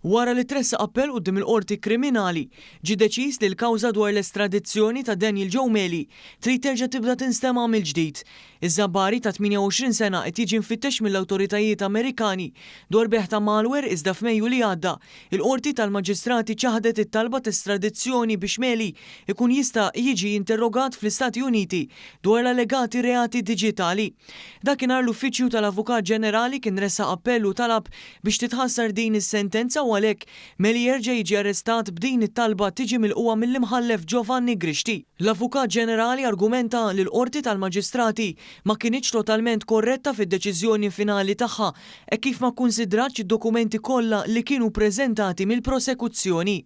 Wara li tressaq appell quddiem il-Qorti Kriminali, ġie deċiż li l-kawża dwar l-estradizzjoni ta' Daniel Joe Meli trid terġa' tibda tinstema' mill-ġdid. Iż-Żabbari ta' 28 sena qed jiġi mfittex mill-awtoritajiet Amerikani dwar bejgħ ta' malware iżda f'Mejju li għadda, il-Qorti tal-Maġistrati ċaħdet it-talba t'estradizzjoni biex Meli jkun jista' jiġi interrogat fl-Istati Uniti dwar l-allegati reati diġitali. Dakinhar l-Uffiċċju tal-Avukat Ġenerali kien ressaq appell u talab biex titħassar din is-sentenza u għalhekk Meli jerġa' jiġi arrestat b'din it-talba tiġi milqugħa mill-Imħallef Giovanni Grixti. L-Avukat Ġenerali argumenta li l-Qorti tal-Maġistrati ma kinitx totalment korretta fid-deċiżjoni finali tagħha hekk kif ma kkunsidratx id-dokumenti kollha li kienu ppreżentati mill-prosekuzzjoni.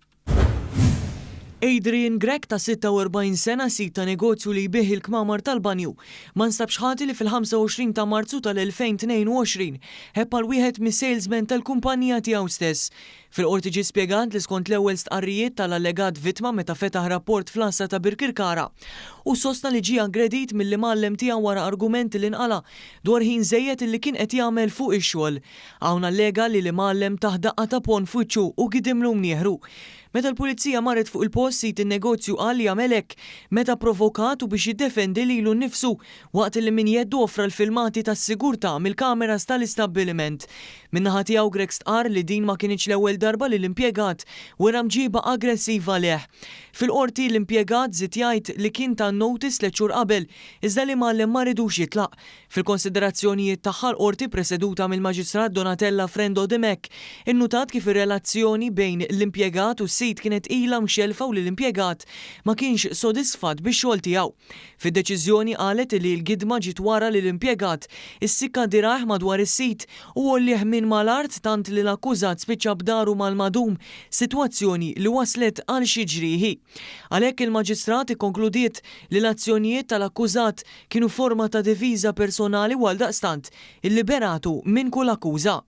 Adrian Grech ta' 46 sena, sid ta' negozju li jbigħ il-kmamar tal-banju, ma nstabx ħati li fil-25 ta' Marzu tal-2022 ħebb għal wieħed mis-salesmen tal-kumpanija tiegħu stess. Fil-Qorti ġie spjegat li skont l-ewwel stqarrijiet tal-allegat vittma meta fetaħ rapport fl-għassa ta' Birkirkara, hu sostna li ġie aggredit mill-imgħallem tiegħu wara argument li nqala' dwar ħin żejjed li kien qed jagħmel fuq ix-xogħol. Hawn allega li l-imgħallem tah daqqa ta' ponn f'wiċċu u gidimlu mnieħru. Meta l-Pulizija marret fuq il-post sid in-negozju qal li għamel hekk meta pprovokat u biex jiddefendi lilu nnifsu waqt li minn jeddu offra l-filmati tas-sigurtà mill-kameras tal-istabbiliment. Min-naħa tiegħu Grech stqarr li din ma kinitx l-ewwel darba li l-impjegat wera mġiba aggressiva lejh. Fil-Qorti l-impjegat żied jgħid li kien ta n-notice tliet xhur qabel iżda l-imgħallem ma ridux jitlaq. Fil-konsiderazzjonijiet tagħha l-Qorti preseduta mill-Maġistrat Donatella Frendo Dimech innutat kif ir-relazzjoni bejn l-impjegat u s-sid kienet ilha mxellfa u li l-impjegat ma kienx sodisfatt bix-xogħol tiegħu. Fid-deċiżjoni qalet li l-gidma ġiet wara li l-impjegat issikka dirgħajh madwar is-sid u għollieh minn mal-art tant li l-akkużat spiċċa b'daru mal-madum, sitwazzjoni li wasslet għal xi ġrieħi. Għalhekk il-Maġistrat ikkonkludiet li l-azzjonijiet tal-akkużat kienu forma ta' difiża personali u għaldaqstant illiberatu minn kull akkuża.